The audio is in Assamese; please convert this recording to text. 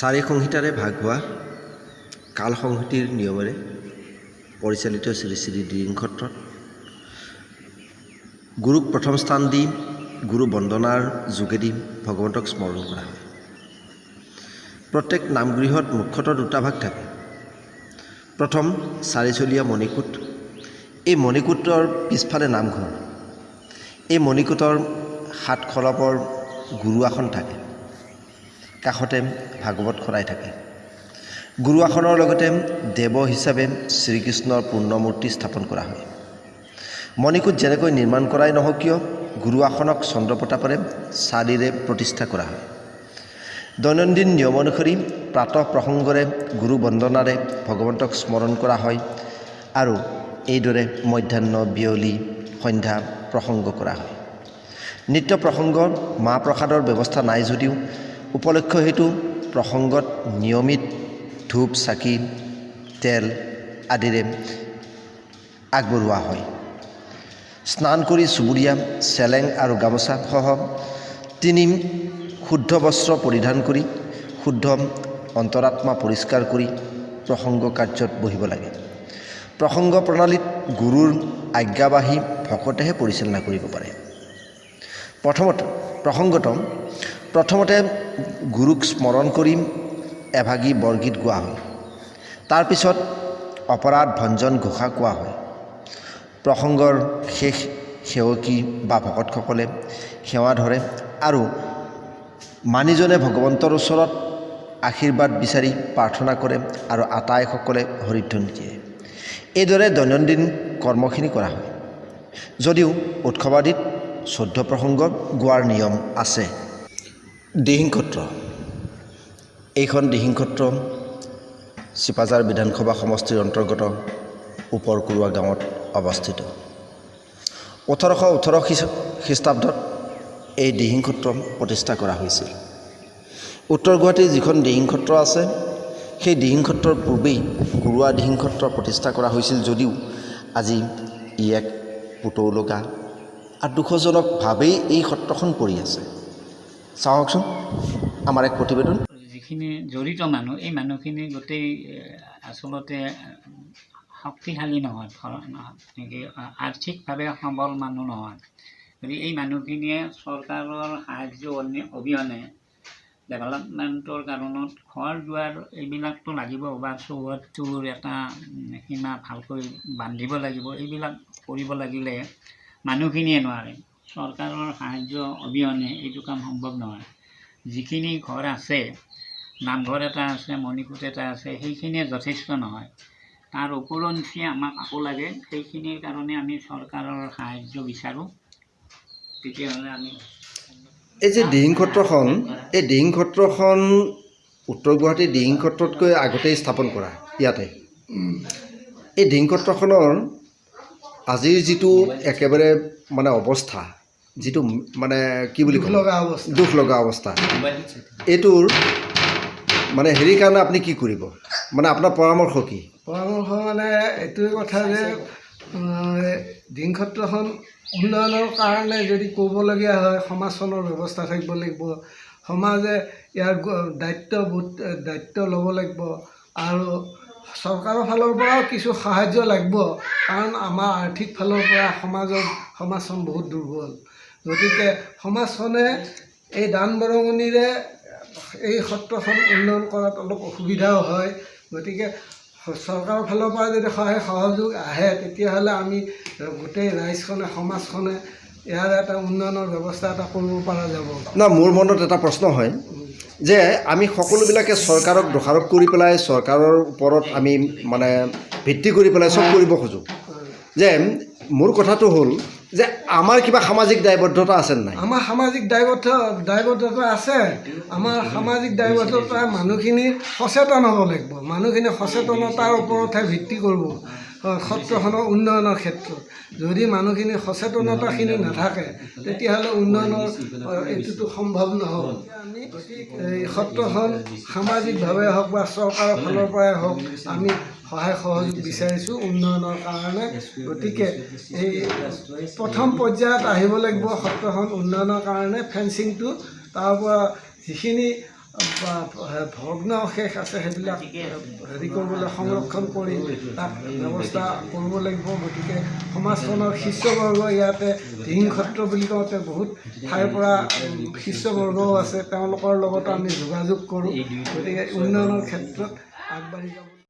চাৰি সংহিতাৰে ভাগ হোৱা কাল সংহতিৰ নিয়মেৰে পৰিচালিত শ্ৰী শ্ৰী দিহিং সত্ৰত গুৰুক প্ৰথম স্থান দি গুৰু বন্দনাৰ যোগেদি ভগৱন্তক স্মৰণ কৰা হয়। প্ৰত্যেক নামগৃহত মুখ্যতঃ দুটা ভাগ থাকে। প্ৰথম চাৰিচলীয়া মণিকূট। এই মণিকূটৰ পিছফালে নামঘৰ। এই মণিকূটৰ সাত খলপৰ গুৰু আসন থাকে, কাষতে ভাগৱত শৰাই থাকে। গুৰু আসনৰ লগতে দেৱ হিচাপে শ্ৰীকৃষ্ণৰ পূৰ্ণমূৰ্তি স্থাপন কৰা হয়। মণিকূট যেনেকৈ নিৰ্মাণ কৰাই নহওক কিয়, গুৰু আসনক চন্দ্ৰপ্ৰতাপৰে চালিৰে প্ৰতিষ্ঠা কৰা হয়। দৈনন্দিন নিয়ম অনুসৰি প্ৰাতঃ প্ৰসংগৰে গুৰু বন্দনাৰে ভগৱন্তক স্মৰণ কৰা হয় আৰু এইদৰে মধ্যাহ্ন, বিয়লি, সন্ধ্যা প্ৰসংগ কৰা হয়। নিত্য প্ৰসংগ মাহ প্ৰসাদৰ ব্যৱস্থা নাই যদিও উপলক্ষ হেতু প্ৰসংগত নিয়মিত ধূপ, চাকি, তেল আদিৰে আগবঢ়োৱা হয়। স্নান কৰি চুবুৰীয়া চেলেং আৰু গামোচাসহ তিনি শুদ্ধ বস্ত্ৰ পৰিধান কৰি শুদ্ধ অন্তৰাত্মা পৰিষ্কাৰ কৰি প্ৰসংগ কাৰ্যত বহিব লাগে। প্ৰসংগ প্ৰণালীত গুৰুৰ আজ্ঞাবাহী ভকতেহে পৰিচালনা কৰিব পাৰে। প্ৰথমতে প্ৰসংগত প্ৰথমতে গুৰুক স্মৰণ কৰি এভাগি বৰগীত গোৱা হয়। তাৰপিছত অপৰাধ ভঞ্জন ঘোষা কোৱা হয়। প্ৰসংগৰ শেষ সেৱকী বা ভকতসকলে সেৱা ধৰে আৰু মানিজনে ভগৱন্তৰ ওচৰত আশীৰ্বাদ বিচাৰি প্ৰাৰ্থনা কৰে আৰু আটাইসকলে হৰিধ্বনি দিয়ে। এইদৰে দৈনন্দিন কৰ্মখিনি কৰা হয় যদিও উৎসৱাদিত 14 প্ৰসংগ গোৱাৰ নিয়ম আছে। দিহিং সত্ৰ। এইখন দিহিং সত্ৰ চিপাঝাৰ বিধানসভা সমষ্টিৰ অন্তৰ্গত ওপৰ কুৰুৱা গাঁৱত অৱস্থিত। 1818 খ্ৰীষ্টাব্দত এই দিহিং সত্ৰ প্ৰতিষ্ঠা কৰা হৈছিল। উত্তৰ গুৱাহাটীৰ যিখন দিহিং সত্ৰ আছে, সেই দিহিং সত্ৰৰ পূৰ্বেই কুৰুৱা দিহিং সত্ৰ প্ৰতিষ্ঠা কৰা হৈছিল যদিও আজি ই এক পুতৌ লগা আৰু দুখজনকভাৱেই এই সত্ৰখন পৰি আছে। চাওকচোন আমাৰ এক প্ৰতিবেদন। যিখিনি জড়িত মানুহ, এই মানুহখিনি গোটেই আচলতে শক্তিশালী নহয়, নেকি আৰ্থিকভাৱে সবল মানুহ নহয়। গতিকে এই মানুহখিনিয়ে চৰকাৰৰ সাহাৰ্য অবিহনে ডেভেলপমেণ্টৰ কাৰণত ঘৰ দুৱাৰ এইবিলাকতো লাগিব বা চৌহদটোৰ এটা সীমা ভালকৈ বান্ধিব লাগিব। এইবিলাক কৰিব লাগিলে মানুহখিনিয়ে নোৱাৰে। চৰকাৰৰ সাহাৰ্য অবিহনে এইটো কাম সম্ভৱ নহয়। যিখিনি ঘৰ আছে, নামঘৰ এটা আছে, মণিকূট এটা আছে, সেইখিনিয়ে যথেষ্ট নহয়। তাৰ উপৰঞ্চি আমাক আকৌ লাগে। সেইখিনিৰ কাৰণে আমি চৰকাৰৰ সাহাৰ্য বিচাৰোঁ। তেতিয়াহ'লে আমি এই যে দিহিং সত্ৰখন, এই দিহিং সত্ৰখন উত্তৰ গুৱাহাটীৰ দিহিং সত্ৰতকৈ আগতেই স্থাপন কৰা ইয়াতে। এই দিহিং সত্ৰখনৰ আজিৰ যিটো একেবাৰে মানে অৱস্থা, যিটো মানে কি বুলি দুখ ক'ম, লগা অৱস্থা। দুখ লগা অৱস্থা, এইটোৰ মানে হেৰিৰ কাৰণে আপুনি কি কৰিব, মানে আপোনাৰ পৰামৰ্শ কি? পৰামৰ্শ মানে এইটোৱে কথা যে দিহিং সত্ৰখন উন্নয়নৰ কাৰণে যদি ক'বলগীয়া হয়, সমাজখনৰ ব্যৱস্থা থাকিব লাগিব। সমাজে ইয়াৰ দায়িত্ববোধ, দায়িত্ব ল'ব লাগিব আৰু চৰকাৰৰ ফালৰ পৰাও কিছু সাহাৰ্য লাগিব, কাৰণ আমাৰ আৰ্থিক ফালৰ পৰা সমাজখন বহুত দুৰ্বল। গতিকে সমাজখনে এই দান বৰঙণিৰে এই সত্ৰখন উন্নয়ন কৰাত অলপ অসুবিধাও হয়। গতিকে চৰকাৰৰ ফালৰ পৰা যদি সহায় সহযোগ আহে, তেতিয়াহ'লে আমি গোটেই ৰাইজখনে, সমাজখনে ইয়াৰ এটা উন্নয়নৰ ব্যৱস্থা এটা কৰিব পৰা যাব। না, মোৰ মনত এটা প্ৰশ্ন হয় যে আমি সকলোবিলাকে চৰকাৰক দোষাৰোপ কৰি পেলাই, চৰকাৰৰ ওপৰত আমি মানে ভিত্তি কৰি পেলাই চব কৰিব খোজোঁ যে মোৰ কথাটো হ'ল যে আমাৰ কিবা সামাজিক দায়বদ্ধতা আছে নাই? আমাৰ সামাজিক দায়বদ্ধতা আছে। আমাৰ সামাজিক দায়বদ্ধতা, মানুহখিনি সচেতন হ'ব লাগিব। মানুহখিনি সচেতনতাৰ ওপৰতহে ভিত্তি কৰিব সত্ৰখনৰ উন্নয়নৰ ক্ষেত্ৰত। যদি মানুহখিনি সচেতনতাখিনি নাথাকে, তেতিয়াহ'লে উন্নয়নৰ এইটোতো সম্ভৱ নহ'ব। আমি এই সত্ৰখন সামাজিকভাৱে হওক বা চৰকাৰৰ ফালৰ পৰাই হওক, আমি সহায় সহযোগ বিচাৰিছোঁ উন্নয়নৰ কাৰণে। গতিকে এই প্ৰথম পৰ্যায়ত আহিব লাগিব সত্ৰখন উন্নয়নৰ কাৰণে ফেঞ্চিংটো, তাৰ পৰা যিখিনি বা ভগ্নাৱশেষ আছে, সেইবিলাক হেৰি কৰিবলৈ, সংৰক্ষণ কৰি তাক ব্যৱস্থা কৰিব লাগিব। গতিকে সমাজখনৰ শিষ্যবৰ্গ, ইয়াতে দিহিং সত্ৰ বুলি কওঁতে বহুত ঠাইৰ পৰা শিষ্যবৰ্গও আছে, তেওঁলোকৰ লগতো আমি যোগাযোগ কৰোঁ। গতিকে উন্নয়নৰ ক্ষেত্ৰত আগবাঢ়ি যাব।